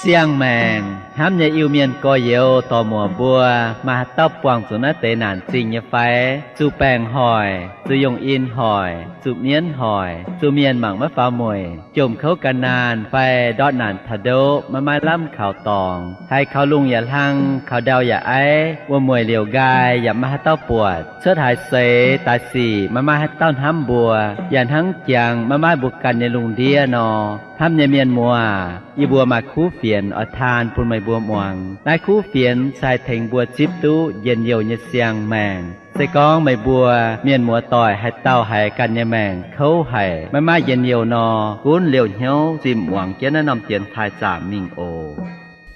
Siang-maengc hnamv nyei Iu-Mienh gorx-youz dorc-muoc mbuo, maaih haaix dauh buangh zuqc naaiv deix naanc zingh nyei fai? Zuqc baengc hoic, zuqc yongh in hoic, zuqc mienv hoic, zuqc mienh mangc maiv faaux mueic, jomc kouv ga'naanh fai ndortv naanc taux ndoqv maiv maaih lamh kaux dorngx, haiz kaux lungh yaac hlang, kaux ndau yaac aiv, wuom-mueic liouc nqaai yaac maiv maaih haaix dauh buatc, cuotv haaix seix daaih sic maiv maaih haaix dauh hnamv mbuo, yaac hnangv jangx maiv maaih mbuo ganh nyei lungh ndiev nor. Hnamv nyei mienh muoz, yie mbuo maaih kuv fienx oix taan bun meih mbuo muangx. Naaiv kuv fienx se haih tengx mbuo zipv duqv njien-youh nyei siang-maengc. Se gorngv meih mbuo mienh muoz-doic haaix dauh haiz ganh nyei maengc kouv haic, maiv maaih njien-youh nor, gunv liouh hnyouv zinh muangx jienv naaiv norm dienx taaih zaamc mingh oc.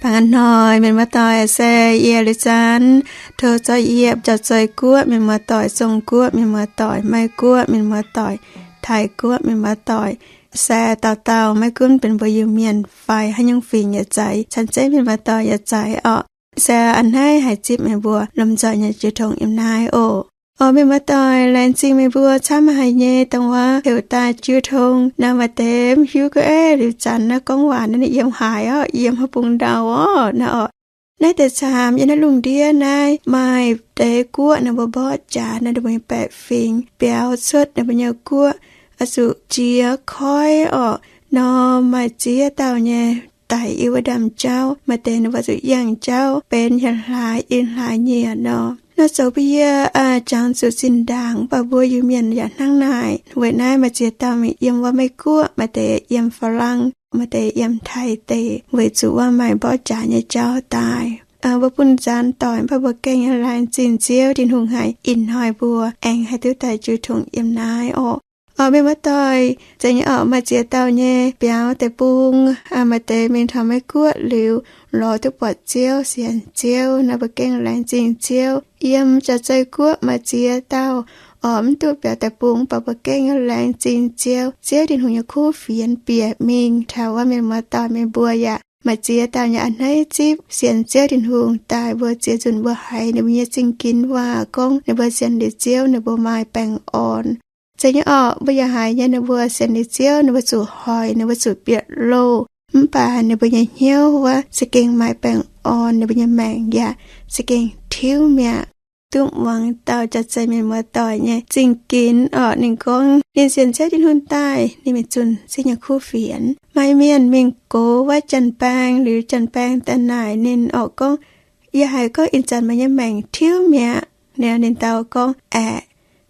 Baengh a'hnoi mienh muoz-doic, se yie Liuz Zanx tov zorqv yie caux Zei Guoqv mienh muoz-doic, Zong Guoqv mienh muoz-doic, Meiv Guoqv mienh muoz-doic, Taiv Guoqv mienh muoz-doic, se dauh dauh maiv gunv benx mbuo Iu-Mienh fai haaix nyungc fingx yaac zeiz, cien zeiv mienh muoz-doic yaac zeiz orqc, se a'hneiv haih zipv meih mbuo lomh nzoih nyei jiu tong yiem naaiv oc. Orqc, mienh muoz-doic, laengz zingh meih mbuo camv haic nyei dongh wuov heuc daaih jiu tong. Naaiv maaih deix mv hiuv gorngv, Eix, Liuz Zanx naaiv gorngv waac naaiv ninh yiem haaix orqc, yiem haaix bung ndau orqc naaiv orqc. Naaiv deix camv yiem naaiv lungh ndiev naaiv maaih deix guoqv ninh mbuo mborqv jaax naaiv ninh mbuo nyei baeqc fingx biaux cuotv ninh mbuo nyei guoqv, oix zuqc jiex koiv orqc. Nor maaih ziex dauh nyei daic yiem wuov ndaamv-jauv, maaih deix ninh mbuo zuqc yangh jauv benx hietc hlaax i hlaax nyieqc nor. Nor zoux bun yie jangx zuqc zinh ndaangc, mv baac mbuo Iu-Mienh yaac hnangv naaic. Weic naaiv maaih ziex dauh mingh yiem wuov Meiv Guoqv, maaih deix yiem Faa^lang, maaih deix yiem Taiv deic, weic zuqc wuov maaih mborqv jaax nyei jauv daaih. Mbuo bun nzaanx doic, mv baac mbuo gengh laengz zingh Ziouv Tin-Hungh haic ih hnoi mbuo aengx haih duqv daaih jiu tong yiem naaiv orqc. Orqc, mienh muoz-doic, zeiz nyei orqc, maaih ziex dauh nyei biaux deic-bung, maaih deix mingh taux Meiv Guoqv liuz, lorz duqv buatc Ziouv, sienx Ziouv, naaiv mbuo gengh laengz zingh Ziouv. Yiem Jaav-Zei Guoqv maaih ziex dauh orqc, mv duqv biaux deic-bung, mv baac mbuo gengh laengz zingh Ziouv. Ziouv Tin-Hungh nyei kuv fienx bieqc mingh taux wuov mienh muoz-doic meih mbuo yaac maaih ziex dauh nyei a'hneiv zipv sienx Ziouv Tin-Hungh daaih. Mbuo ziex nzunc mbuo haiz ninh mbuo nyei zingh ginx waac gorngv ninh mbuo sienx liuz Ziouv ninh mbuo maaih baengh orn. Zeiz nyei orqc, mbuo yaac haiz nyei ninh mbuo sienx liuz Ziouv ninh mbuo zuqc hoic, ninh mbuo zuqc bieqc loh, mv baac ninh mbuo nyei hnyouv wuov za'gengh maaih baengh orn, ninh mbuo nyei maengc yaac za'gengh tiuv mi'aqv. Duqv muangx dauh Jaav-Zei mienh muoz-doic nyei zingh ginx orqc, ninh gorngv ninh sienx Ziouv Tin-Hungh daaih ninh mingh zunh Ziouv nyei kuv fienx. Maaih mienh mingh gox wuov janx-baeng liuz, janx-baeng daaih naaic ninh orqc gorngv, Yie haiz gorngv ih zanc meih nyei maengc tiuv mi'aqv. Ninh dau gorngv, Aeqv.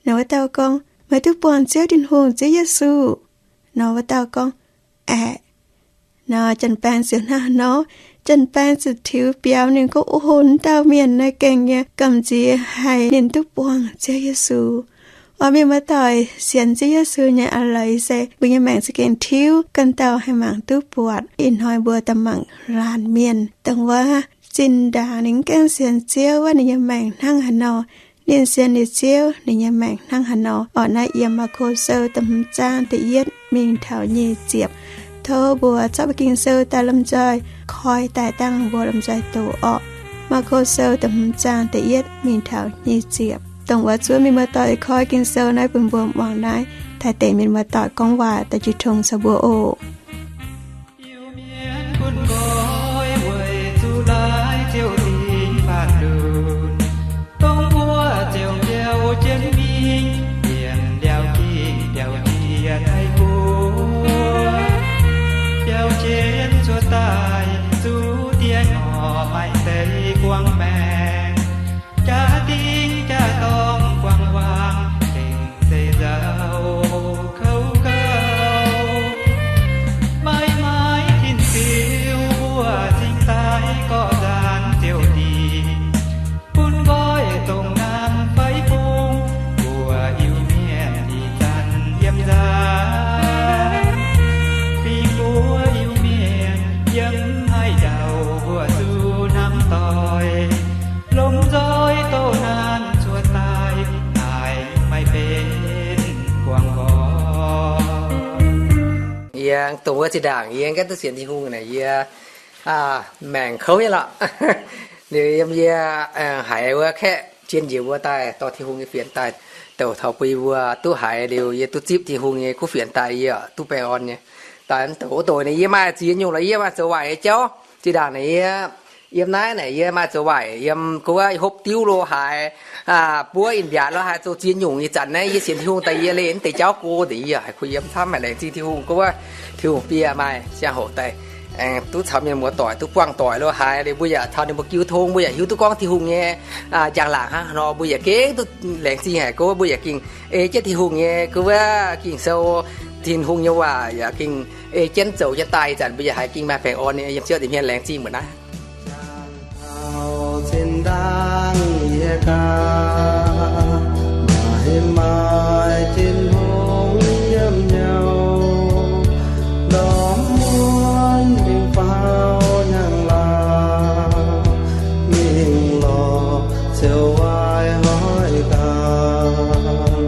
Nor wuov dauh gorngv, Meih duqv buangh Ziouv Tin-Hungh, Ziouv Yesu? Nor wuov dauh gorngv, Aeqv. Nor janx-baeng ziouc hnangv haaix nor, janx-baeng ziouc tiux biaux. Ninh gorngv, O, wuov dauh mienh naaiv gengh nyei gamh nziex haic, ninh duqv buangh Ziouv Yesu. Orqc, mienh muoz-doic, sienx Ziouv Yesu nyei a'leiz se mbuo nyei maengc za'gengh tiuv, ganh dauh haih mangc duqv buatc. Ih hnoi mbuo daaih mangc laanh mienh dongh wuov zinh ndaangc ninh mv gaengh sienx Ziouv wuov, ninh nyei maengc hnangv haaix nor. Ninh sienx liuz Ziouv, ninh nyei maengc hnangv haaix nor. Orqc, naaiv yiem Maako Sou da'hmz zaang da'yietv mingh taux nyic ziepc. Tov mbuo zorqv mbuo Ging-Sou daaih lomh nzoih koi daaih dangh mbuo lomh nzoih doqc orqc. Maako Sou da'hmz zaang da'yietv mingh taux nyic ziepc. Dongh wuov zuov mienh muoz-doic koi Ging-Sou naaiv bun mbuo muangx naaiv, taaix deix mienh muoz-doic gorngv waac daaih jiu tong caux mbuo oc. Iu-Mienh gunv nqoi weic zuqc laaic Ziouv dingc faanh lunx, dongh mbuo ziouc mbiauh jienv mingh, mbienc mbiauh gingh mbiauh njiec Taiv Guoqv, biauh jienv cuotv daaih zuqc diex ngorc maaih deix guangc maengc, jaa-dingh jaa-dorngx guangc waangc, dengc zeiv nzauh kouv gauh. Maiv maaih tin-diuh mbuo cingx daaih gorqv nzaanx Ziouv dingc, gunv nqoi dongh naanc fai fung, mbuo Iu-Mienh ih zanc yiem nzaanx. Fingx mbuo Iu-Mienh yiem haaix ndau mbuo zuqc hnamv doic, lomh nzoih doh naanc cuotv daaih, naaic maaih benx guangc nqoi. Yie dongh wuov zinh ndaangc yie gaengh duqv sienx Tin-Hungh naaic, yie maengc kouv nyei lorqc. Liuz yiem yie haiz wuov kaeqv jien njiec mbuo daaih dorh Tin-Hungh nyei fienx daaih douc taux bun yie mbuo duqv haiz liuz, yie duqv zipv Tin-Hungh nyei kuv fienx daaih, yie duqv baengh orn nyei. Daaih mv douc wuov doic ninh, yie maaih ziex nyungc lorqc, yie maaih zoux waaic nyei jauv. Zinh ndaangc naaic yie yiem naaiv naaic yie maaih zoux waaic yiem guov hopv diuv lo haaix, buov in mbiaatc lo haaix zoux ziex nyungc nyei zanc naaiv yie sienx Tin-Hungh daaih yie leih naaiv deix jauv go nzengc, yie haiz kuh yiem camv haic, laengz zingh Tin-Hungh guov Tin-Hungh biei maaih ziangh hoc daaih aengx duqv caux mienh muoz-doic duqv buangh doic lo haaix, mbuo yaac taux ninh mbuo jiu tong, mbuo yaac hiuv duqv gorngv Tin-Hungh nyei njang-laangc hnangv haaix nor, mbuo yaac gengh duqv laengz zingh haic guov mbuo yaac gengh ei jienv Tin-Hungh nyei guov Ging-Sou, Tin-Hungh nyei waac yaac gengh ei jienv zoux jienv daaih ih zanc mbuo yaac haiz gengh maaih baengh orn nyei yiem Ziouv nza'hmien. Laengz zingh mbuo naaiv. Zinh ndaangc yie ganh maiv maaih Tin-Hungh yiem hnyouv, ndorm muonz mingh faaux hnyangx-laauh, mingh lorz Ziouv waaic hoic ganh.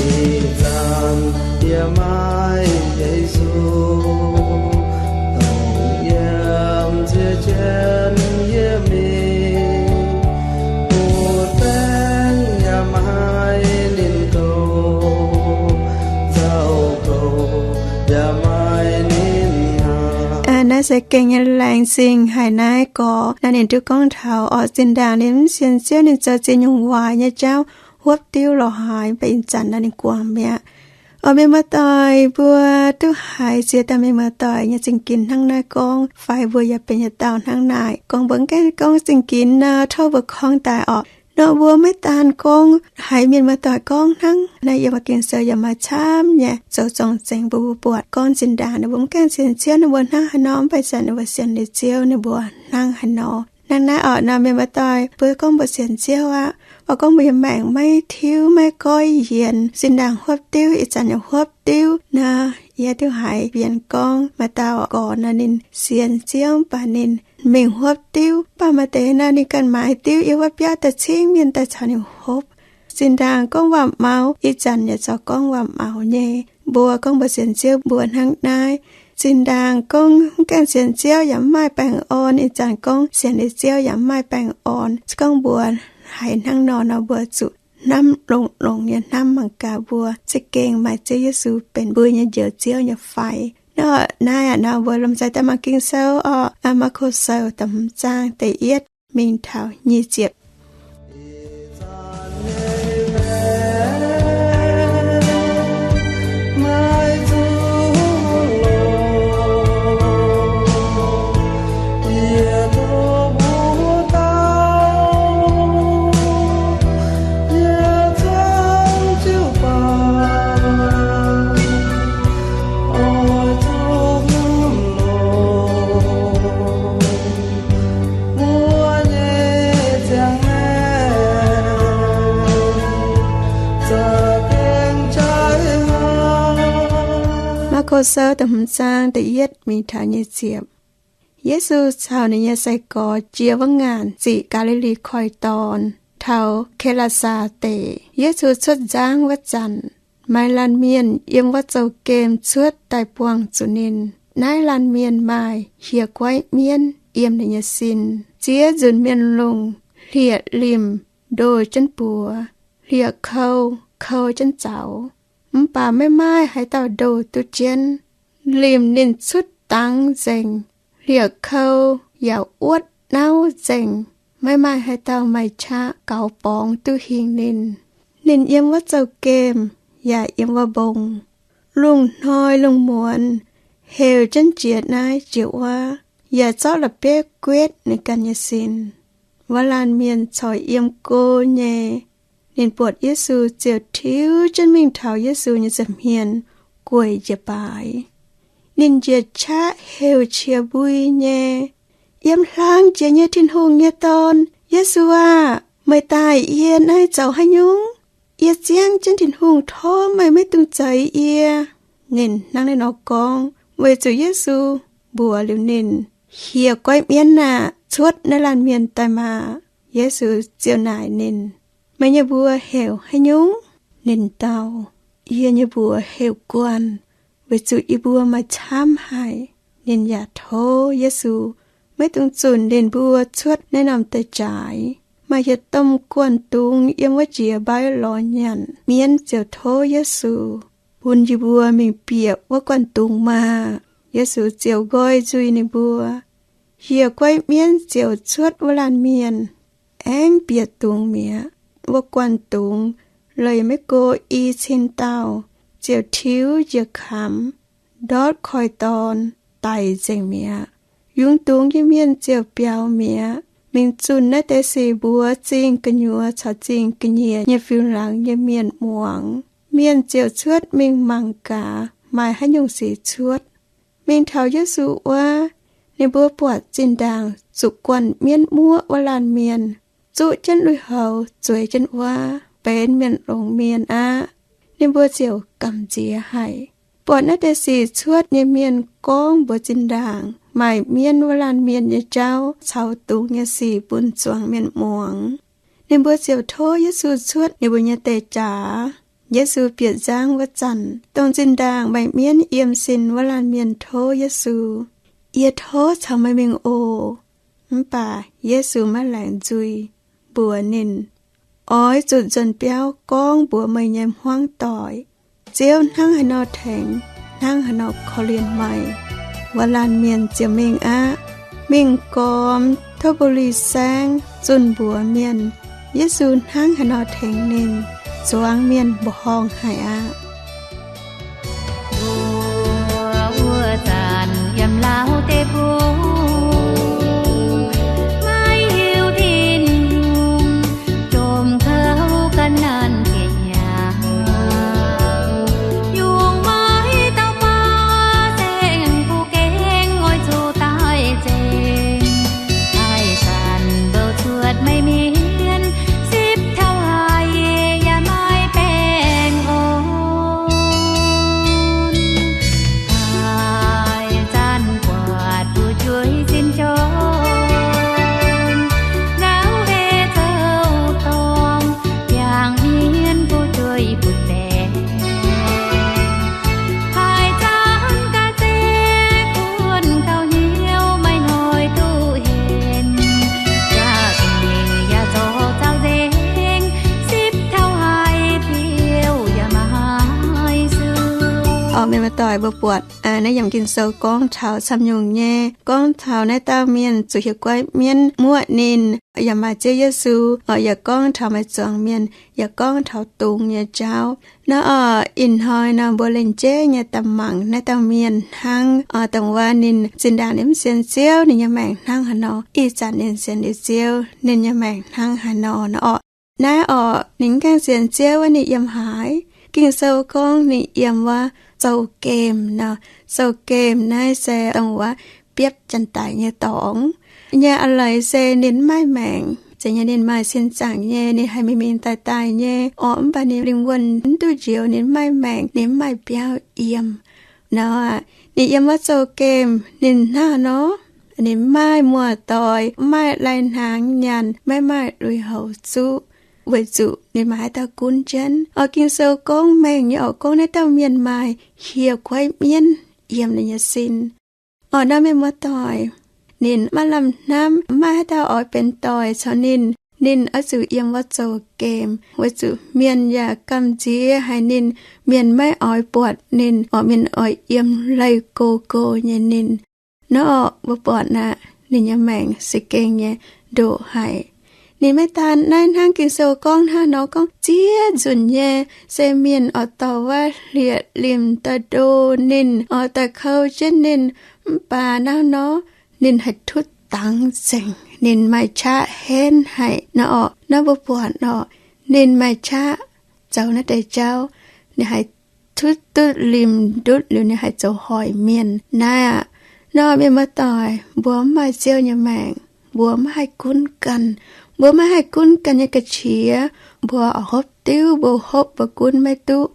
Ih zanc yie maaih Yesu, dongh yiem nziouv jienv yie mingh, butv-baengc yaac maaih ninh goux, nzauh goux yaac maaih ninh hnaangx. Naaiv se gengh nyei laengz zingh haic naaiv gorx. Naaiv ninh duqv gorngv taux orqc, zinh ndaangc ninh mv sienx Ziouv, ninh zoux ziex nyungc waaic nyei jauv, hopv diuv lorz haaix, mv baac ih zanc naaiv ninh guangc mi'aqv. Orqc, mienh muoz-doic, mbuo duqv haiz ziex dauh mienh muoz-doic nyei zingh ginx hnangv naaiv gorngv fai mbuo yaac benx yietc dauh hnangv naaic gorngv, mbuo mv gaengh gorngv zingh ginx nor, tov mbuo gorngv daaih orqc. Nor mbuo maiv daan gorngv haiz mienh muoz-doic gorngv hnangv naaiv, yiem Ging-Sou yaac maaih camv nyei zoux zorng-zengx bun mbuo buatc. Gorngv zinh ndaangc ninh mbuo mv gaengh sienx Ziouv, ninh mbuo hnangv haaix nor, mv baac ih zanc ninh mbuo sienx liuz Ziouv, ninh mbuo hnangv haaix nor. Hnangv naaiv orqc, nor mienh muoz-doic, mbuo gorngv mbuo sienx Ziouv aqv, mv baac gorngv mbuo nyei maengc maiv tiuv, maiv goiv yienx, zinh ndaangc hopv diuv, ih zanc yaac hopv diuv nor, yie duqv haiz mienh gorngv maaih dauh gorx nor, ninh sienx Ziouv, mv baac ninh mingh hopv diuv, mv baac maaih deix nor ninh ganh maaiz diuv yiem wuov biauv daaih cingv mienh daaih caux ninh hopv. Zinh ndaangc gorngv waac-maux, ih zanc yaac corc gorngv waac-maux nyei. Mbuo gorngv mbuo sienx Ziouv mbuo hnangv naaiv. Zinh ndaangc gorngv mv gaengh sienx Ziouv yaac mv maaih baengh orn, ih zanc gorngv sienx liuz Ziouv yaac mv maaih baengh orn. Se gorngv mbuo haiz hnangv nor nor, mbuo zuqc hnamv longx-longx nyei hnamv mangc gaax mbuo za'gengh maaih Ziouv Yesu benx mbuo nyei Njoux Ziouv nyei fai. Nor naaiv aqv, nor mbuo lomh nzoih daaih mangc Ging-Sou orqc. Maako Sou da'hmz zaang da'yietv mingh taux nyic ziepc. Maako Sou da'hmz zaang da'yietv mingh taux nyic ziepc. Yesu caux ninh nyei sai-gorx jiex wuov ngaanc ziqc Gaa^li^li Koiv-Dorn, taux Gaa^li^li Deic. Yesu cuotv nzangv wuov zanc, maaih laanh mienh yiem wuov zouv-gemh cuotv daaih buangh zuqc ninh. Naaiv laanh mienh maaih hieh guaiv mienv yiem ninh nyei sin. Ziex nzunc mienh lungh hlieqv-limh ndoh jienv buoz, hlieqv-kou kou jienv zaux, mv baac maiv maaih haaix dauh ndoh duqv jienv. Limh ninh cutv dangx nzengc, hlieqv-kou yaac wuotv nauv nzengc, maiv maaih haaix dauh maaih qaqv gaux borngz duqv hingh ninh. Ninh yiem wuov zouv-gemh yaac yiem wuov mbong. Lungh hnoi lungh muonz heuc jienv jiex naaiv jiex wuov, yaac zorqv la'bieiv guetv ninh ganh nyei sin. Wuov laanh mienh corc yiem go nyei. Ninh buatc Yesu ziouc tiuv jienv mingh taux Yesu nyei nza'hmien, gueic njiec baaix. Ninh njiec qaqv heuc qiex mbui nyei, Yiem hlang jiex nyei Tin-Hungh nyei Dorn, Yesu aah! Meih daaih yie naaiv zoux haaix nyungc? Yie ziangv jienv Tin-Hungh tov meih maiv dungx zeix yie. Ninh hnangv naaiv nor gorngv weic zuqc Yesu mbuox liuz ninh, Hieh guaiv mienv aah! Cuotv naaiv laanh mienh daaih maah! Yesu ziouc naaic ninh, Meih nyei mbuox heuc haaix nyungc? Ninh dau, Yie nyei mbuox heuc Guanh, weic zuqc yie mbuo maaih camv haic. Ninh yaac tov Yesu maiv dungx zunc ninh mbuo cuotv naaiv norm deic-jaaix. Maaih yietc domh guanh-dungz yiem wuov jiex mbaiv lorz nyanc. Mienv ziouc tov Yesu, Bun yie mbuo mingh bieqc wuov guanh-dungz maah! Yesu ziouc nqoi nzuih ninh mbuo, Hieh guaiv mienv ziouc cuotv wuov laanh mienh, aengv bieqc dungz mi'aqv. Wuov guanh dungz leih maiv go i cin dauh, ziouc tiux njiec kamx, ndortv koi dorn, daic nzengc mi'aqv. Yungz dungz nyei mienh ziouc biaux mi'aqv, mingh zunh naaiv deix sic mbuox zingh gu'nyuoz caux zingh ga'nyiec nyei fiuv-laangz nyei mienh muangx. Mienh ziouc cuotv mingh mangc gaax maaih haaix nyungc sic cuotv. Mingh taux Yesu wuov, ninh mbuo buatc zinh ndaangc zuqc guanh mienv muoqv wuov laanh mienh, zuqv jienv lui-houx zueiz jienv wuov, benx mienh longx mienh aqv. Ninh mbuo ziouc gamh nziex haic. Buatc naaiv deix sic cuotv nyei mienh gorngv mbuox zinh ndaangc maaih mienv wuov laanh mienh nyei jauv caux dungz nyei sic bun zuangx mienh muangx. Ninh mbuo ziouc tov Yesu cuotv ninh mbuo nyei deix jaax. Yesu bieqc nzangv wuov zanc, dongh zinh ndaangc maaih mienv yiem sin wuov laanh mienh tov Yesu, Yie tov caux meih mingh oc. Mv baac Yesu maiv laengz nzuih, mbuox ninh, Oix zuqc nzuonx biauv gorngv mbuox meih nyei hmuangv doic, Ziouv hnangv haaix nor tengx, hnangv haaix nor korv-lienh meih. Wuov laanh mienh ziouc mingh aqv. Mingh gormx tov mbou-ly saengv zunh mbuox mienh, Yesu hnangv haaix nor tengx ninh, zuangx mienh mbuoqc horngh haic aqv. Mbuo wuov zanc yiem Laauv Deic-Bung maiv hiuv Tin-Hungh, jomc kouv ga'naanh jiex hnyangx. Yungz mueiz dauh baav saeng-kuv gengh oix zuqc daaih nzengc. Haih zanc bouh cuotv maiv mienh, sipv taux haiz yaac maiv baengh orn. Haih zanc buatc fu'jueiv sin jorm, nzauh heh zoux dorngx, jangx mienv fu'jueiv butv baengc. Haih zanc ga'sie kuonx gauh hnyouv maiv hnoi duqv henv, jaax-zinh yaac zorc zaux nzengc, sipv taux haiz biouv yaac maiv haih suv. Orqc, mienh muoz-doic, mbuo buatc naaiv yiem Ging-Sou gorngv taux camv nyungc nyei, gorngv taux naaiv dauh mienh zuqc hieh guaiv mienv muoqv ninh, yaac maaih Ziouv Yesu, orqc, yaac gorngv taux maaih zuangx mienh, yaac gorngv taux dungz nyei jauv. Naaiv orqc, ih hnoi nor mbuo lengc jeiv nyei daaih mangc naaiv dauh mienh hnangv, orqc, dongh wuov ninh zinh ndaangc ninh mv sienx Ziouv, ninh nyei maengc hnangv haaix nor. Ih zanc ninh sienx liuz Ziouv, ninh nyei maengc hnangv haaix nor nor orqc. Naaiv orqc, ninh mv gaengh sienx Ziouv wuov, ninh yiem haaix? Ging-Sou gorngv ninh yiem wuov zouv-gemh nor. Zouv-gemh naaiv se dongh wuov biopv janx-daic nyei dorngx. Nyei a'leiz se ninh mv maaih maengc, zeiz nyei ninh maaih sin zaangc nyei, ninh haih mingh mingh daaih daaih nyei orqc, mv baac ninh lingh wuonh mv duqv njoux, ninh mv maaih maengc, ninh mv maaih biauv yiem. Nor, ninh yiem wuov zouv-gemh, ninh hnangv haaix nor? Ninh mv maaih muoz-doic, mv maaih lai-hnaangx nyaanh, maiv maaih lui-houx zuqv, weic zuqc ninh maaih haaix dauh gunv jienv. Orqc, Ging-Sou gorngv mengh nyei orqc, gorngv naaiv dauh mienh maaih hieh guaiv mienv yiem ninh nyei sin. Orqc, naaiv mienh muoz-doic, ninh maiv lamh hnamv, mv maaih haaix dauh oix benx doic caux ninh. Ninh oix zuqc yiem wuov zouv-gemh, weic zuqc mienh yaac gamh nziex haic ninh. Mienh maiv oix buatc ninh orqc, mienh oix yiem leih go go nyei ninh. Nor orqc, mbuo buatc aqv, ninh nyei maengc se gengh nyei ndoqc haic. Ninh maiv daan naaiv hnangv, Ging-Sou gorngv hnangv nor gorngv ziex nzunc nyei, se mienh oix dorh wuov hlieqv-limc daaih ndo ninh, oix daaih kou jienv ninh. Mv baac naaiv nor ninh haih tutv dangx nzengc, ninh maaih qaqv henv haic nor orqc. Nor mbuo buatc orqc, ninh maaih qaqv zoux naaiv deix jauv, ninh haih tutv duqv limc ndutv liuz ninh haih zoux hoic mienh naaiv aqv. Nor mienh muoz-doic, mbuo mv maaih Ziouv nyei maengc, mbuo maiv haih gunv ganh. Mbuo maiv haih gunv ganh nyei ga'qiex. Mbuo oix hopv diuv, mbuo hopv mbuo gunv maiv duqv.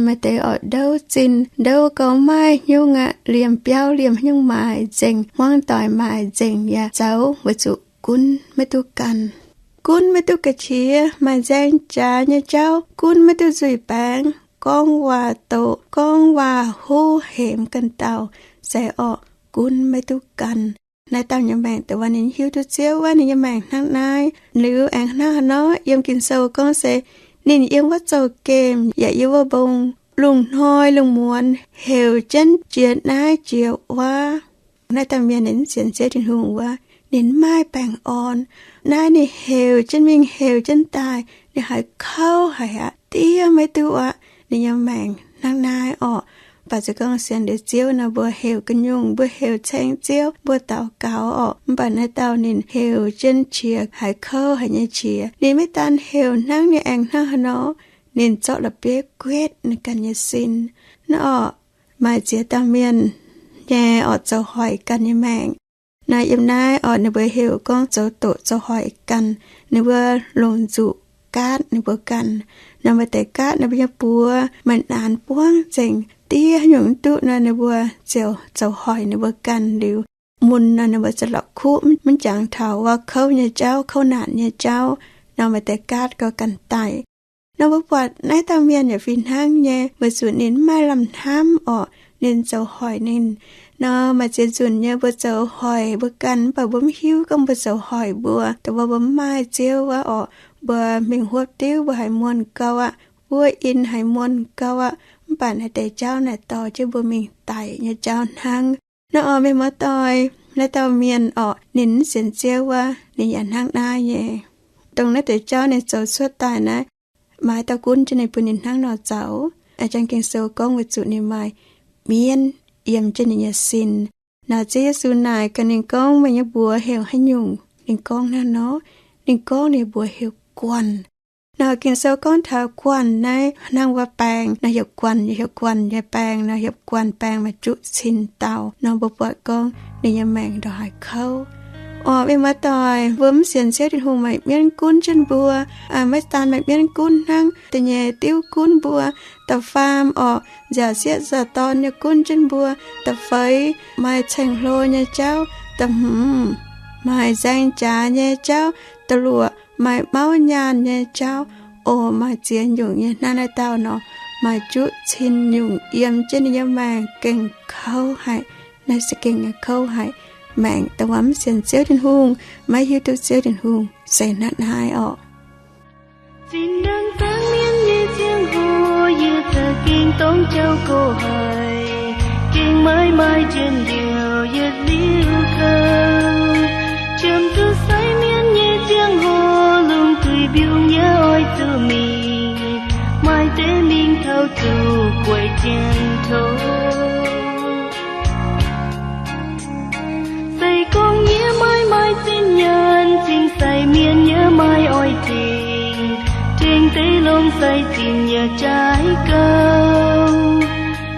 Maaih deix oix ndouv zinh, ndouv gauh maiv hnyouv aqv, liemh biauv liemh haaix nyungc maaic nzengc, hmuangv doic maaic nzengc yaac zoux weic zuqc gunv maiv duqv ganh. Gunv maiv duqv ga'qiex, maaih nzaeng jaax nyei jauv, gunv maiv duqv nzuih baengx, gorngv waac-doqc, gorngv waac-huv hemx ganh dauh, se orqc gunv maiv duqv ganh. Naaiv dauh nyei maengc dongh wuov ninh hiuv duqv Ziouv wuov, ninh nyei maengc hnangv naaiv. Liuz aengx hnangv haaix nor, yiem Ging-Sou gorngv se ninh yiem wuov zouv-gemh yaac yiem wuov mbong, lungh hnoi lungh muonz heuc jienv jiex naaiv jiex wuov. Naaiv dauh mienh ninh mv sienx Ziouv Tin-Hungh wuov, ninh mv maaih baengh orn. Naaiv ninh heuc jienv mingh heuc jienv daaih, ninh haiz kouv haic aqv, diev maiv duqv aqv. Ninh nyei maengc hnangv naaiv orqc. Mv baac se gorngv sienx liuz Ziouv nor, mbuo heuc ga'nyungc, mbuo heuc ceng Ziouv, mbuo daux gaux orqc. Mv baac naaiv dauh ninh heuc jienv qiex haiz kouv haic nyei qiex. Ninh maiv daan heuc hnangv, ninh aengx hnangv haaix nor, ninh zorqv la'bieiv guetv ninh ganh nyei sin. Naaiv orqc, maaih ziex dauh mienh nyei orqc zoux hoic ganh nyei maengc. Naaiv yiem naaiv orqc, ninh mbuo heuc gorngv zoux doqc zoux hoic ganh. Ninh mbuo longc nzuqc gaatv ninh mbuo ganh. Naaiv maaih deix gaatv ninh mbuo nyei buoz, maaih naanx buangv nzengc, diev haaix nyungc mv duqv nor, ninh mbuo ziouc zoux hoic ninh mbuo ganh liuz. Mun nor ninh mbuo ziouc la'kuqv mv jangx taux wuov kouv nyei jauv, kouv naanc nyei jauv. Nor maaih deix gaatv gauh ganh daic. Nor mbuo buatc naaiv dauh mienh yaac fih hnangv nyei, weic zuqc ninh mv maaih lamh hnamv orqc, ninh zoux hoic ninh. Nor maaih ziex nzunc nyei mbuo zoux hoic mbuo ganh, mv baac mbuo mv hiuv gorngv mbuo zoux hoic mbuo. Dongh wuov mbuo mv maaih Ziouv wuov orqc, mbuo mingh huopv diuv mbuo haiz muonh gau aqv, buov in haiz muonh gau aqv, mv baac naaiv deix jauv naaic dorh jienv mbuo mingh daic nyei jauv hnangv. Naaiv orqc, mienh muoz-doic, naaiv dauh mienh orqc, ninh mv sienx Ziouv wuov, ninh yaac hnangv naaiv nyei. Dongh naaiv deix jauv ninh zoux cuotv daaih naaiv, maaih dauh gunv jienv ninh, bun ninh hnangv nor zoux. A'jang Ging-Sou gorngv weic zuqc ninh maaih mienv yiem jienv ninh nyei sin. Naaic Ziouv Yesu naaic gaax ninh gorngv, meih nyei mbuox heuc haaix nyungc? Ninh gorngv hnangv nor, ninh gorngv ninh mbuox heuc Guanh. Naaic Ging-Sou gorngv taux guanh naaiv hnangv wuov baeng nor, heuc guanh, heuc guanh nyei baeng nor, heuc guanh baeng maaih juqv cin dauh nor, mbuo buatc gorngv ninh nyei maengc ndongc haaix kouv. Orqc, mienh muoz-doic, mbuo mv sienx Ziouv Tin-Hungh maaih mienv gunv jienv mbuo. Maiv daan maaih mienv gunv hnangv, da'nyeic diuv gunv mbuo, da'faam orqc, nziaauc sieqv nziaauc dorn nyei gunv jienv mbuo, da'feix maaih ceng-hlo nyei jauv, da'hmz maaih nzaeng jaax nyei jauv, da'luoqc maaih mauv nyaanh nyei jauv. Orqc, maaih ziex nyungc nyei hnangv naaiv dauh nor, maaih juqv cin nyungc yiem jienv ninh nyei maengc, gengh kouv haic. Naaiv se gengh nyei kouv haic. Maengc dongh wuov mv sienx Ziouv Tin-Hungh, maiv hiuv duqv Ziouv Tin-Hungh se hnangv naaiv orqc. Zinh ndaangc zaangc mienv nyei ziangh hoc, yie za'gengh dorngc jauv-gox haic, gengh maiv maaih njien-youh yietc liuz kouv. Jiem zuqc sai mienv nyei ziangh hoc, lungh duih mbiungc yie oix zuqc mingh, maaih deix mingh taux zuqc gueic jien-tov. Se gorngv yie maiv maaih zinh nyaanh, cingx sai mienv yie maiv oix tengx, tengx deix longc sai zinh yaac jaaix gau.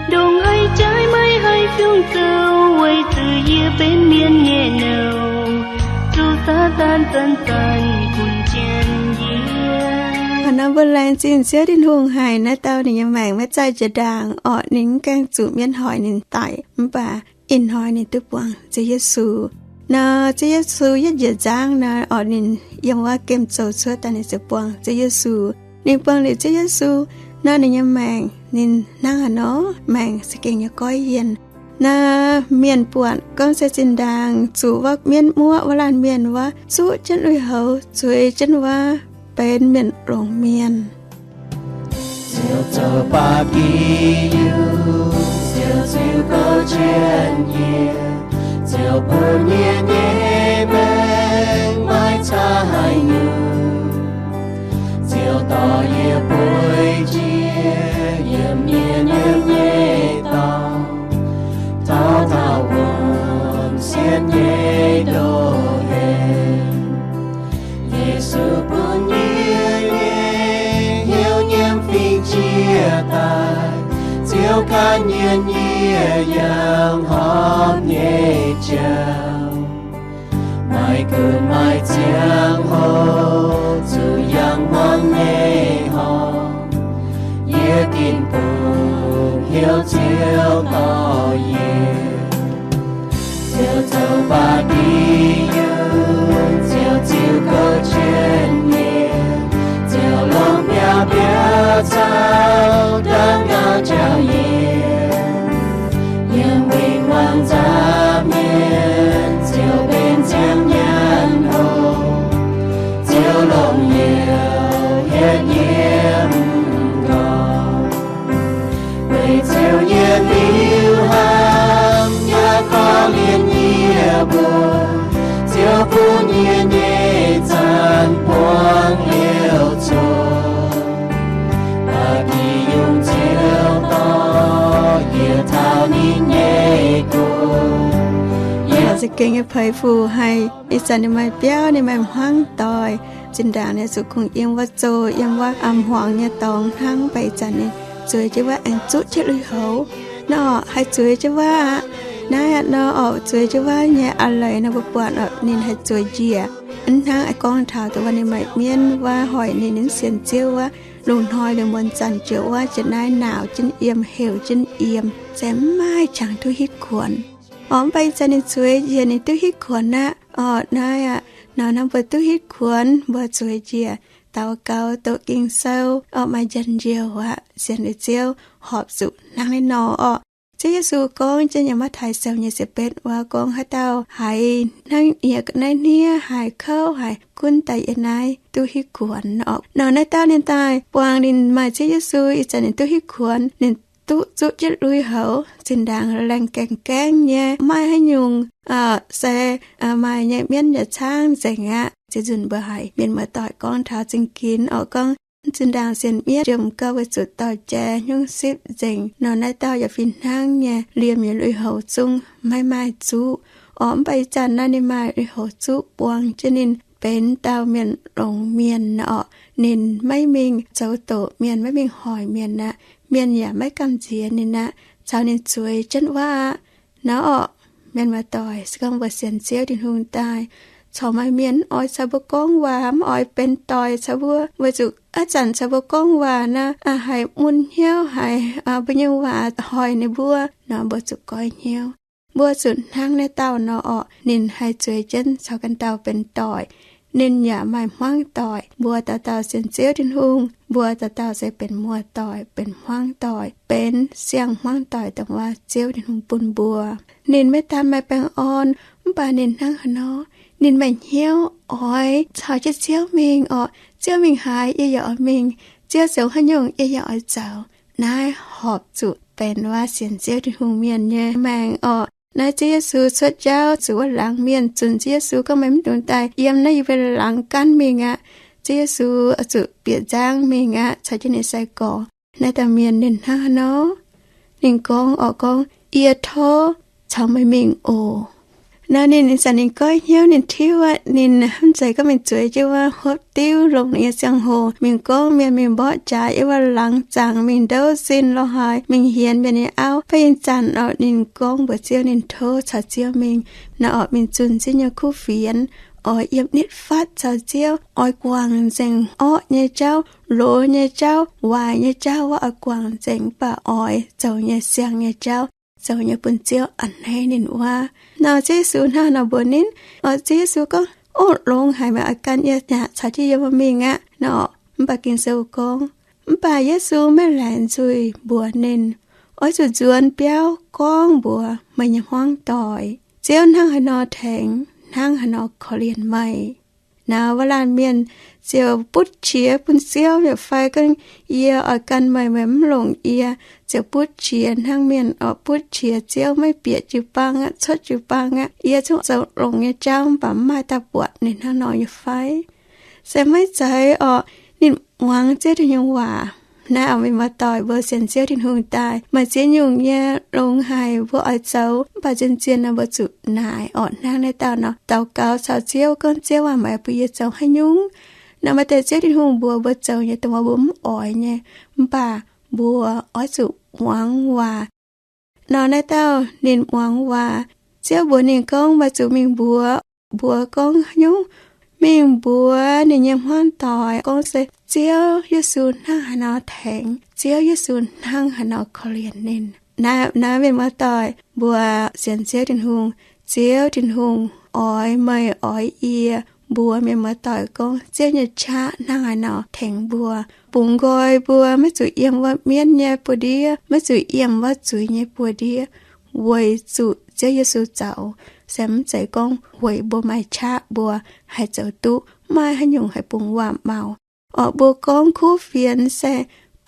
Ndongc haaix jaaix maiv haih fiungc zoux, weic zuqc yie benx mienv nyei nouh, zuqc Saadaan zanc-zanc gunv jienv yie. Hnangv nor mbuo laengz zingh Ziouv Tin-Hungh haic, naaiv dauh ninh nyei maengc maiv zaih jiex ndaangc orqc, ninh mv gaengh zuqc mienv hoic ninh daic, mv baac ih hnoi ninh duqv buangh Ziouv Yesu. Nor Ziouv Yesu yietv njiec nzangv nor orqc, ninh yiem wuov gemh zoux cuotv daaih ninh ziouc buangh Ziouv Yesu. Ninh buangh liuz Ziouv Yesu nor, ninh nyei maengc ninh hnangv haaix nor, maengc za'gengh nyei goiv yienh. Naaiv mienh buatc gorngv se zinh ndaangc zuqc wuov mienv muoqv wuov laanh mienh wuov, zuqv jienv lui-houx, zueiz jienv wuov, benx mienh longx mienh. Ziouv zoux ba'gi yungz, Ziouv ziux gouv jienv yie, Ziouv bun yie nyei maengc maiv caa haaix nyungc. Ziouv dorh yie bueix jiex yiem mienh yiem nyei dorngx, taux daauh wuom sienx nyei ndoh heix. Yesu bun yie nyei hnyouv nyiemv fingx jiex daaih, Ziouv gan yie nyei yangh horpc nyei jauv. Maaih kuv maaih ziangh hoc zuqc yangh hmuangx nyei horpc, yie ginv bungx hnyouv Ziouv dorh yie. Ziouv zoux ba'gi yungz, Ziouv ziux gouv jienv yie, Ziouv longc biauv-biauv caux ndaangc gauh njaaux yie. Yiem win-wangv nza'hmien Ziouv benx ziangh nyaanh hoc, Ziouv longc youz hietv yie m'nqorngv. Weic Ziouv yietc liuz ninh nyei gu. Yaac za'gengh nyei peix fuc haih ih zanc ninh maaih biauv, ninh maaih hmuangv doic. Zinh ndaangc ninh zuqc kungx yiem wuov zoh, yiem wuov hmuangx nyei dorngx hnangv, mv baac ih zanc ninh zueiz jienv wuov aengx zuqv jienv lui-houx. Nor haih zueiz jienv wuov aqv. Naaiv aqv nor orqc, zueiz jienv wuov nyei a'leiz nor mbuo buatc orqc, ninh haih zueiz njiec. Hnangv a'gorngv taux dongh wuov ninh maaih mienv wuov hoic ninh, ninh sienx Ziouv wuov, lungh hnoi liuz muonz zanc jiex wuov, jiex naaiv naauc jienv yiem, heuc jienv yiem, se mv maaih qangx duqv hitv kuonx. Orqc, mv baac ih zanc ninh zueiz njiec, ninh duqv hitv kuonx aqv. Orqc, naaiv aqv, nor hnangv mbuo duqv hitv kuonx, mbuo zueiz njiec, daux gaux, doqc Ging-Sou, orqc, maaih njien-youh aqv, sienx liuz Ziouv, horpc zuqc hnangv naaiv nor orqc. Ziouv Yesu gorngv jienv yiem Matv^tai Sou nyei ziepc betv wuov gorngv, haaix dauh haiz hnangv yie naaiv hniev, haiz kouv, haiz gunv daaih yiem naaiv, duqv hitv kuonx orqc. Nor naaiv dauh ninh daaih buangh ninh maaih Ziouv Yesu ih zanc ninh duqv hitv kuonx, ninh duqv zuqv jienv lui-houx, zinh ndaangc laengh gaengh gaengv nyei, maaih haaix nyungc se maaih nyei mienv yaac caangv nzengc aqv. Ziex nzunc mbuo haiz mienh muoz-doic gorngv taux zingh ginx orqc, gorngv zinh ndaangc sienx mienv jomc gauh weic zuqc dorh jai hnyouv sipv nzengc. Nor naaiv dauh yaac fih hnangv nyei, liemh nyei lui-houx zungv maiv maaih zuqc orqc. Mv baac ih zanc naaiv ninh maaih lui-houx zuqc buangh jienv ninh benx dauh mienh longx mienh orqc. Ninh maiv mingh zoux doqc mienh, maiv mingh hoic mienh aqv. Mienh yaac maiv gamh nziex ninh aqv, caux ninh zueiz jienv wuov aqv. Naaiv orqc, mienh muoz-doic, se gorngv mbuo sienx Ziouv Tin-Hungh daaih, corc maaih mienh mv oix caux mbuo gorngv waac, mv oix benx doic caux mbuo, weic zuqc aav zanc caux mbuo gorngv waac naaiv, haiz mun hnyouv, haiz mbuo nyei waac hoic ninh mbuo. Nor mbuo zuqc goiv hnyouv. Mbuo zuqc hnangv naaiv dauh nor orqc, ninh haih zueiz jienv caux ganh dauh benx doic. Ninh yaac maaih hmuangv doic. Mbuo dauh dauh sienx Ziouv Tin-Hungh, mbuo dauh dauh se benx muoz-doic, benx hmuangv doic, benx siang-hmuangv doic dongh wuov Ziouv Tin-Hungh bun mbuo. Ninh maiv daan maaih baengh orn, mv baac ninh hnangv haaix nor, ninh maaih hnyouv oix caux jienv Ziouv mingh orqc. Ziouv mingh haaix, yie yaac oix mingh. Ziouv zoux haaix nyungc, yie yaac oix zoux. Naaiv horpc zuqc benx wuov sienx Ziouv Tin-Hungh mienh nyei maengc orqc. Naaiv Ziouv Yesu cuotv jauv zuqc wuov laangz mienh zunc Ziouv Yesu gorngv, meih mv dungx daaih yiem naaiv yie mbuo laangz gaanv mingh aqv. Ziouv Yesu zuqc bieqc nzangv mingh aqv, caux jienv ninh sai-gorx. Naaiv dauh mienh ninh hnangv haaix nor? Ninh gorngv orqc, gorngv, yie tov caux meih mingh oc. Nor ninh ih zanc ninh goiv hnyouv, ninh tiuv aqv. Ninh mv zeiz gorngv mingh zueiz jienv wuov hopv diuv longc ninh nyei ziangh hoc mingh gorngv mienh, mingh mborqv jaax yiem wuov laangz zaangc, mingh ndouv zinh lo haaix, mingh hienx mienh nyei auv. Mv baac ih zanc orqc, ninh gorngv mbuox Ziouv ninh tov caux Ziouv mingh. Naaiv orqc, mingh zunh Ziouv nyei kuv fienx, oix yiem nitv fatv caux Ziouv, oix guangc nzengc orqv nyei jauv, loz nyei jauv, waaic nyei jauv wuov oix guangc nzengc, mv baac oix zoux nyei siang nyei jauv, zoux nyei bun Ziouv a'hneiv ninh wuov. Nor Ziouv Yesu hnangv haaix nor mbuox ninh? Orqc, Ziouv Yesu gorngv, Ov, longx haic, meih oix gan yie aqv, caux jienv yie mbuo mingh aqv. Nor mv baac Ging-Sou gorngv, mv baac Yesu maiv laengz nzuih mbuox ninh, Oix zuqc nzuonx biauv gorngv mbuox meih nyei hmuangv doic, Ziouv hnangv haaix nor tengx, hnangv haaix nor korv-lienh meih. Naaiv wuov laanh mienh ziouc butv qiex bun Ziouv, yaac fai gorngv, Yie oix gan meih, meih mv longc yie. Ziouc butv qiex hnangv mienh orqc, butv qiex Ziouv, maiv bieqc jiu-baang aqv, cuotv jiu-baang aqv. Yie zungv zoux longx nyei jauv, mv baac mv maaih dauh buatc ninh hnangv nor nyei fai? Se maiv zeiz orqc, ninh muangx Ziouv Tin-Hungh waac. Naaiv orqc, mienh muoz-doic, mbuo sienx Ziouv Tin-Hungh daaih, maaih ziex nyungc nyei longx haic mbuo oix zoux, mv baac zien-zien nor mbuo zuqc naaic orqc, hnangv naaiv dauh nor, daux gaux caux Ziouv gorngv, Ziouv aac, meih bun yie zoux haaix nyungc? Nor maaih deix Ziouv Tin-Hungh mbuox mbuo zoux nyei dongh wuov mbuo mv oix nyei, mv baac mbuo oix zuqc muangx waac. Nor naaiv dauh ninh muangx waac. Ziouv mbuox ninh gorngv, Meih zuqc mingh mbuox. Mbuox gorngv haaix nyungc? Mingh mbuox ninh nyei hmuangv doic gorngv se Ziouv Yesu hnangv haaix nor tengx, Ziouv Yesu hnangv haaix nor korv-lienh ninh. Naaiv, naaiv mienh muoz-doic, mbuo sienx Ziouv Tin-Hungh, Ziouv Tin-Hungh oix meih oix yie mbuox mienh muoz-doic gorngv Ziouv nyei qaqv hnangv haaix nor tengx mbuo, bungx nqoi mbuo maiv zuqc yiem wuov mienv nyei buoz-ndiev, maiv zuqc yiem wuov zuiz nyei buoz-ndiev, weic zuqc Ziouv Yesu zoux. Se mv zeiz gorngv weic mbuo maaih qaqv mbuo haih zoux duqv, maaih haaix nyungc haih bungx waac-maux. Orqc, mbuo gorngv kuv fienx se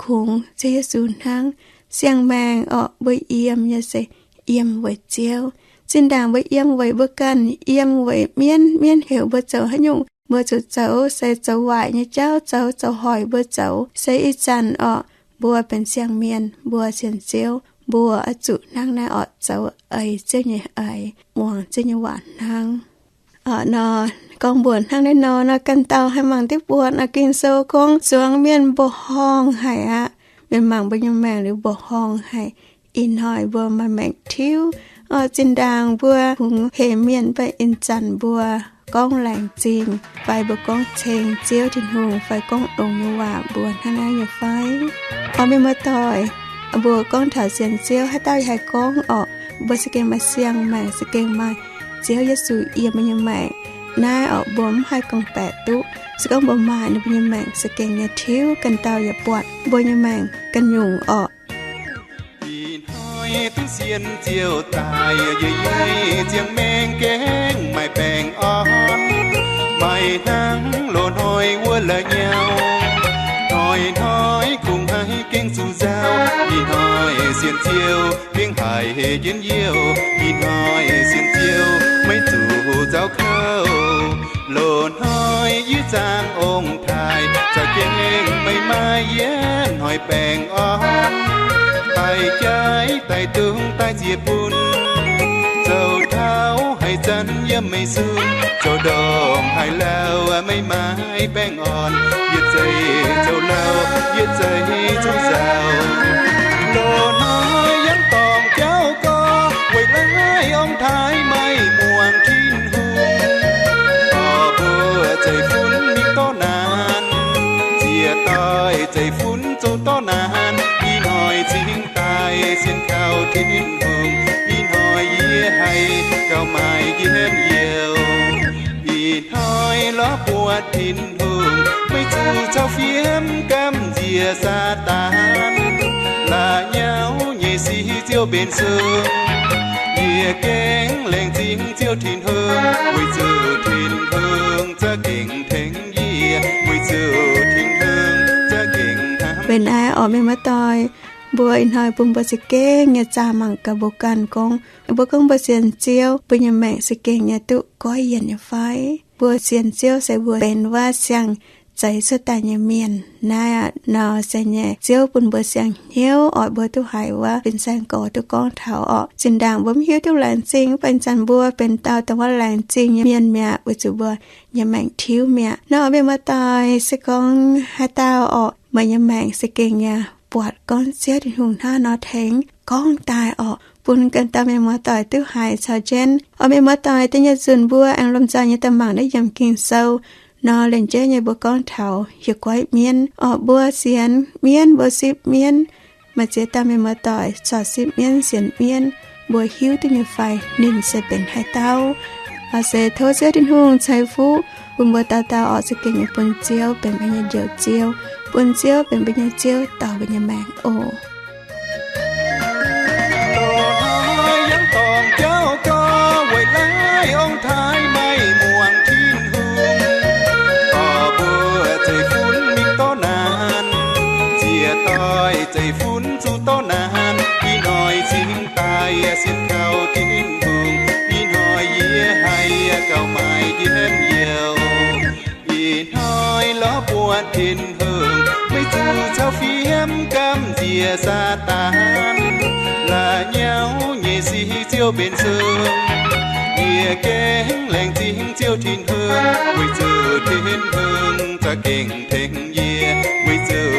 kungx Ziouv Yesu hnangv. Siang-maengc orqc, mbuo yiem nyei se yiem weic Ziouv. Zinh ndaangc mbuo yiem weic mbuo ganh, yiem weic mienv, mienv heuc mbuo zoux haaix nyungc, mbuo zuqc zoux, se zoux waaic nyei jauv zoux, zoux hoic mbuo zoux. Se ih zanc orqc, mbuo benx siang-mienh, mbuo sienx Ziouv, mbuo oix zuqc hnangv naaiv orqc, zoux eix Ziouv nyei eix, muangx Ziouv nyei waac hnangv. Orqc nor, gorngv mbuox hnangv naaiv nor, nor ganh dauh haih mangc diqv buatc naaiv Ging-Sou gorngv zuangx mienh mbuoqc horngh haic aqv. Mienh mangc mbuo nyei maengc liuz mbuoqc horngh haic. Ih hnoi mbuo maaih maengc tiuv, orqc, zinh ndaangc mbuo kungx hemx mienh baac ih zanc mbuo gorngv laengz zingh fai mbuo gorngv ceng Ziouv Tin-Hungh fai gorngv longx nyei waac mbuo hnangv naaiv nyei fai? Orqc, mienh muoz-doic, mbuo gorngv taux sienx Ziouv, haaix dauh yaac haih gorngv orqc, mbuo za'gengh maaih siang-maengc, za'gengh maaih Ziouv Yesu yiem mbuo nyei maengc. Naaiv orqc, mbuo mv haih gorngv-baeqc duqv. Se gorngv mbuo maaih, ninh mbuo nyei maengc za'gengh nyei tiuv, ganh dauh yaac buatc mbuo nyei maengc ganh nyungc orqc. Ih hnoi duqv sienx Ziouv daaih, yie nyei ziangh maengc gengh maaih baengh orn, maaih hnangv loz-hnoi wuov la'nyauv. Hnoi-hnoi kungx haih gengh zuqc nzauh. Ih hnoi sienx Ziouv gengh haiz jienv youh. Ih hnoi sienx Ziouv maiv zuqc nzauh kouv. Loz-hnoi yie zaangc ong-taaix, za'gengh meih maaih yietc hnoi baengh orn. Daaih jaiv daaih dungz daaih ziex bun, zoux taux haaix zanc yiem meih sun, zoux ndongc haaix lauh meih maaih baengh orn. Yietc zeiz zoux lauh, yietc zeiz zuqc nzauh. Loz-hnoi yangh dorngc jauv gorx, weic laaic ong-taaix maiv muangx Tin-Hungh. Orqc, mbuo zeiv-fun mingh dorv naanc, ziec doix zeiv-fun zoux dorv naanc. Ih hnoi cingx daaih sienx kaux Tin-Hungh, ih hnoi yie haih gauh maaih njien-youh. Ih hnoi lorz buatc Tin-Hungh, maiv zuqc caux fiev gamh nziex Saadaan. La'nyauv nyei sic Ziouv mbenc sung, yie gengh laengz zingh Ziouv Tin-Hungh, weic zuqc Tin-Hungh za'gengh tengx yie, weic zuqc Tin-Hungh za'gengh hnamv. Weic naaiv orqc, mienh muoz-doic, mbuo ih hnoi bun mbuo za'gengh nyei zaah mangc gaax mbuo ganh gorngv, mbuo gorngv mbuo sienx Ziouv, mbuo nyei maengc za'gengh nyei duqv goiv yienc nyei fai? Mbuo sienx Ziouv se mbuo benx wuov siang-zeix cuotv daaih nyei mienh. Naaiv aqv, nor se nyei Ziouv bun mbuo siang hnyouv oix mbuo duqv haiz wuov fin-saeng gorx duqv gorngv taux orqc. Zinh ndaangc mbuo mv hiuv duqv laengz zingh, mv baac ih zanc mbuo benx dauh dongh wuov laengz zingh nyei mienh mi'aqv, weic zuqc mbuo nyei maengc tiuv mi'aqv. Nor mienh muoz-doic, se gorngv haaix dauh orqc, meih nyei maengc se gengh nyei buatc gorngv Ziouv Tin-Hungh hnangv nor tengx gorngv daaih orqc, bun ganh dauh mienh muoz-doic duqv haiz caux jienv. Orqc, mienh muoz-doic, da'nyeic nzunc mbuo aengx lomh nzoih nyei daaih mangc naaiv yiem Ging-Sou nor, liemh jeiv nyei mbuo gorngv taux hieh guaiv mienv. Orqc, mbuo sienx mienv, mbuo sipv mienv. Maaih ziex dauh mienh muoz-doic corc sipv mienv sienx mienv, mbuo hiuv duqv nyei fai ninh se benx haaix dauh? Orqc, se tov Ziouv Tin-Hungh ceix fuqv bun mbuo dauh dauh orqc, za'gengh nyei bun Ziouv benx mbuo nyei Njoux Ziouv, bun Ziouv benx mbuo nyei Ziouv dorh mbuo nyei maengc oc. Loz-hnoi yangh dorngc jauv gorx, weic laaic ong-taaix maiv muangx Tin-Hungh. Orqc, mbuo zeiv-fun mingh dorv naanc, ziec doix zeiv-fun zuqc dorv naanc. Ih hnoi cingx daaih sienx kaux Tin-Hungh, ih hnoi yie haih gauh maaih njien-youh. Ih hnoi lorz buatc Tin-Hungh, maiv zuqc caux fiev gamh nziex Saadaan. La'nyauv nyei sic Ziouv mbenc sung, yie gengh laengz zingh Ziouv Tin-Hungh, weic zuqc Tin-Hungh za'gengh tengx yie, weic zuqc